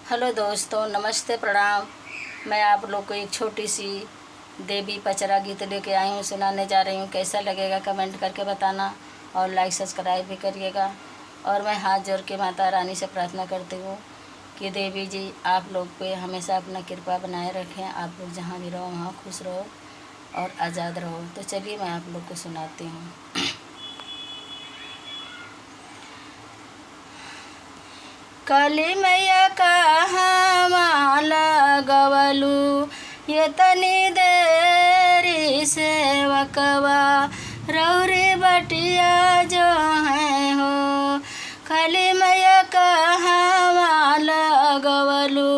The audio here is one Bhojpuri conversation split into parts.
हेलो दोस्तों, नमस्ते, प्रणाम। मैं आप लोग को एक छोटी सी देवी पचरा गीत लेके आई हूँ, सुनाने जा रही हूँ। कैसा लगेगा कमेंट करके बताना और लाइक सब्सक्राइब भी करिएगा। और मैं हाथ जोड़ के माता रानी से प्रार्थना करती हूँ कि देवी जी आप लोग पे हमेशा अपना कृपा बनाए रखें। आप लोग जहाँ भी रहो वहाँ खुश रहो और आज़ाद रहो। तो चलिए मैं आप लोग को सुनाती हूँ। काली मैया कहाँ लगवलू ये तनी देरी सेवकवा रौरी बटिया जो है हो। काली मैया कहाँ लगवलू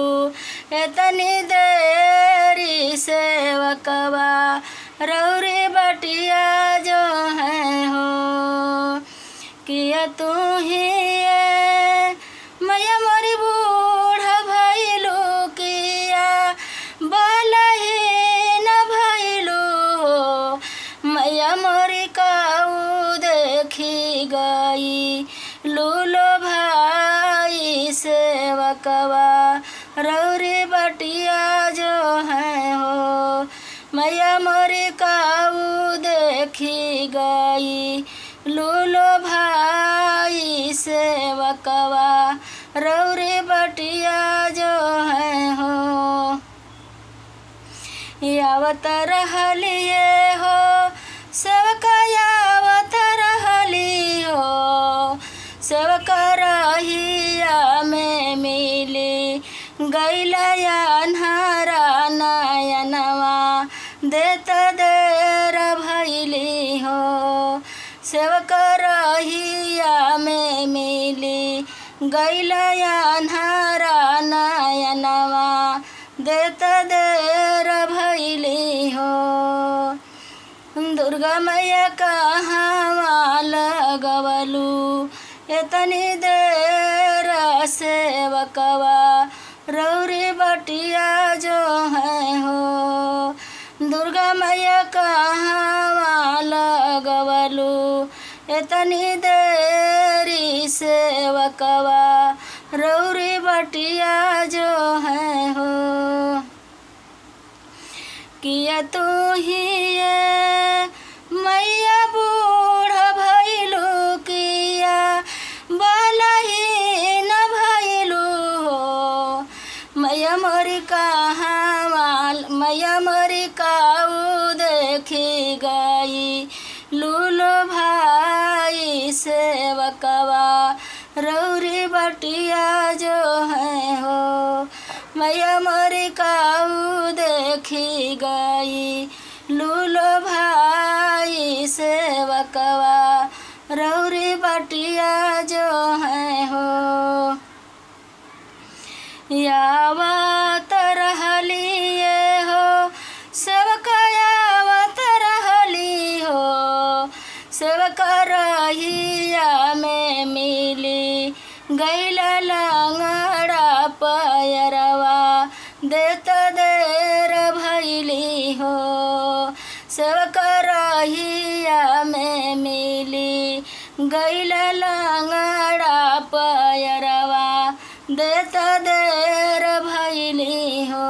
ये तनी देरी सेवकवा रौरी बटिया जो है हो। किया तू ही मैया मोरी बूढ़ भैलू, किया बलहीन भैलू हो। मैया मोरी काऊ देखी गई लूलो भाई सेवकवा रौरी बटिया जो है हो। मैया मोरी काऊ देखी गई लूलो भाई सेवकवा रौरी बटिया जो है हो। यावत रहलिए हो सेवक यावत रहली हो। सेवक रहिया में मिली गैला अन्हारा नयनवा देत देर भैली हो। सेवक रहिया में मिली गैला अन्हारा नयनवा देत देर भैली हो। दुर्गा मैया कहाँ लगवलू एतनी देर सेवकवा रौरी बटिया जो है हो। दुर्गा मैया कहाँ लगवलू एतनी देरी सेवकवा रौरी बटिया जो है हो। किया तू ही मैया बूढ़ भैलू, किया बलहीन भैलू हो। मैया मोरी कहाँ मैया मोरी काऊ देखी गई लूलो भाई सेवकवा रौरी बटिया जो है हो। मैया मोरी काऊ देखी गई लूलो भाई सेवकवा रौरी बटिया जो है हो। यावत रहलिए हो सेवक यावत रहली हो। सेवक रहिया में मिली गैला लंगड़ा पैरवा देत देर भैली हो। सेवक रहिया में मिली गैला लंगड़ा पैरवा देत देर भैली हो।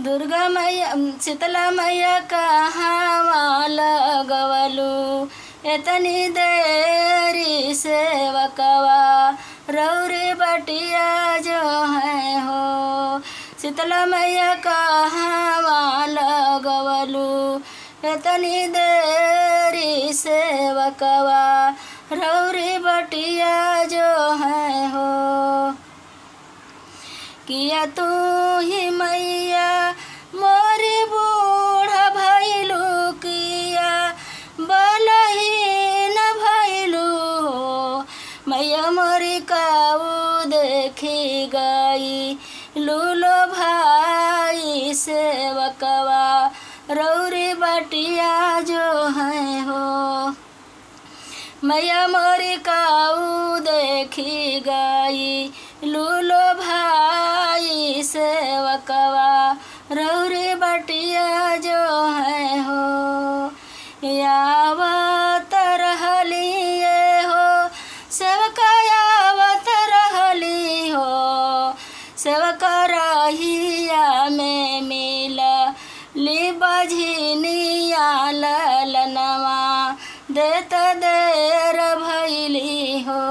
दुर्गा मैया शीतला मैया कहाँ लगवलू एतनी देरी सेवकवा रौरी बटिया जो है हो। शीतला मैया कहाँ लगवलू एतनी देरी सेवकवा रौरी बटिया जो है हो। किया तू ही मैया मोरी बूढ़ भैलू, किया बलहीन भैलू हो। मैया मोरी काऊ देखी गई लूलो भाई सेवकवा रौरी बटिया जो है हो। मैया मोरी काऊ देखी गई लूलो भाई सेवकवा रौरी बटिया जो है हो। यावत रहलिए हो सेवक यावत रहली हो। सेवक रहिया में मिला ली बझनिया ललनवा देत देर भैली हो।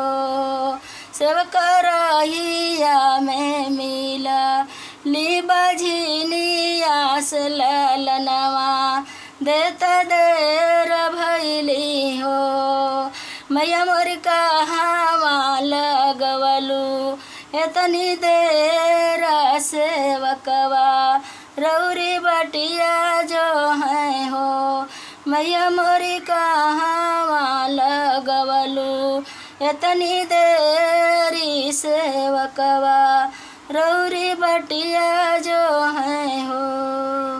सेवक रहिया में मिला ली बझनिया से ललनवा देत देर भैली हो। मैया मोर कहवा लगवलू एतनी देर सेवकवा रौरी बटिया जो है हो। मैया मोरी कहवा लगवलू एतनी देरी सेवकवा रौरी बटिया जो है हो।